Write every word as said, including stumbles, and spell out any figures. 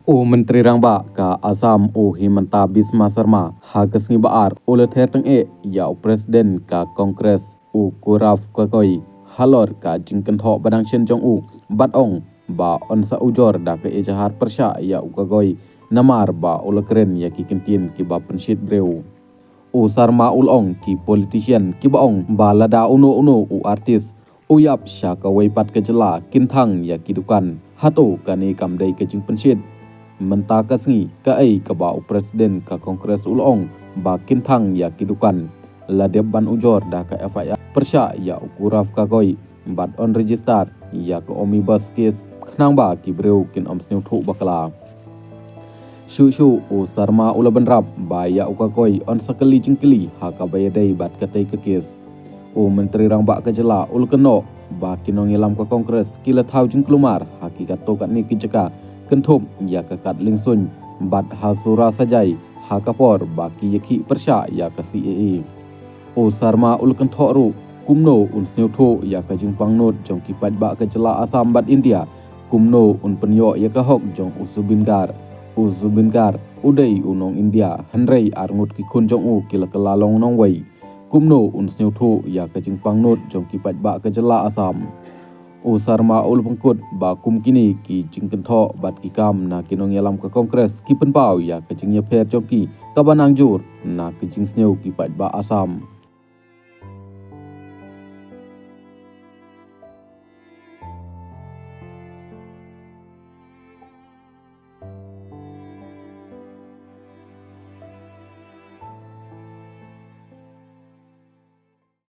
U Myntri Rangbah ka Assam u Himanta Biswa Sarma ha ka sngi ba ar u la ther tyngeh ïa u President ka Congress u Gaurav Gogoi halor ka jingkynthoh ba dang shen jong u bad ong ba un sa ujor da ka ejahar pyrshah ïa u Gogoi namar ba u la kren ïa ki kyntien kiba pynshit briew. U Sarma u la ong ki politician kiba ong ba lada uno uno u artist u ïap sha kawei pat ka jylla kin thang ïa ki dukan, hato kane kam dei ka jingpynshit? Mynta ka sngi kaei kaba u President ka Congress u la ong ba kin thang ïa ki dukan? La dep ban ujor da ka F I R pyrshah ïa u Gaurav Gogoi bad un register ïa ka omnibus case khnang ba ki briew kin ym sngewthuh bakla. Shuh shuh u Sarma u la bynrap ba ïa u Gogoi un sa kylli jingkylli ha kaba ïadei bad katei ka case. U Myntri Rangbah ka jylla u la kynnoh ba ki nongïalam ka Congress ki la thaw jingkulmar ha ki katto katne ki jaka kynthup ïa ka kad liengsuiñ bad ha Sura Sajai ha ka por ba ki ïakhih pyrshah ïa ka C A A. U Sarma u la kynthoh ruh kumno un sngewthuh ïa ka jingpangnud jong ki paidbah ka jylla Assam bad India, kumno un pynïoh ïa ka hok jong u Zubeen Garg. U Zubeen Garg u dei u nong India, hynrei arngut ki khun jong u ki la kylla long nongwei. Kumno un sngewthuh ïa ka jingpangnud jong ki paidbah ka jylla Assam? U Sarma u la pynkut ba kum kine ki jingkynthoh bad ki kam na ki nongïalam ka Congress ki pynpaw ïa ka jingïapher jong ki kaba nang jur na ka jingsngew ki paidbah Assam.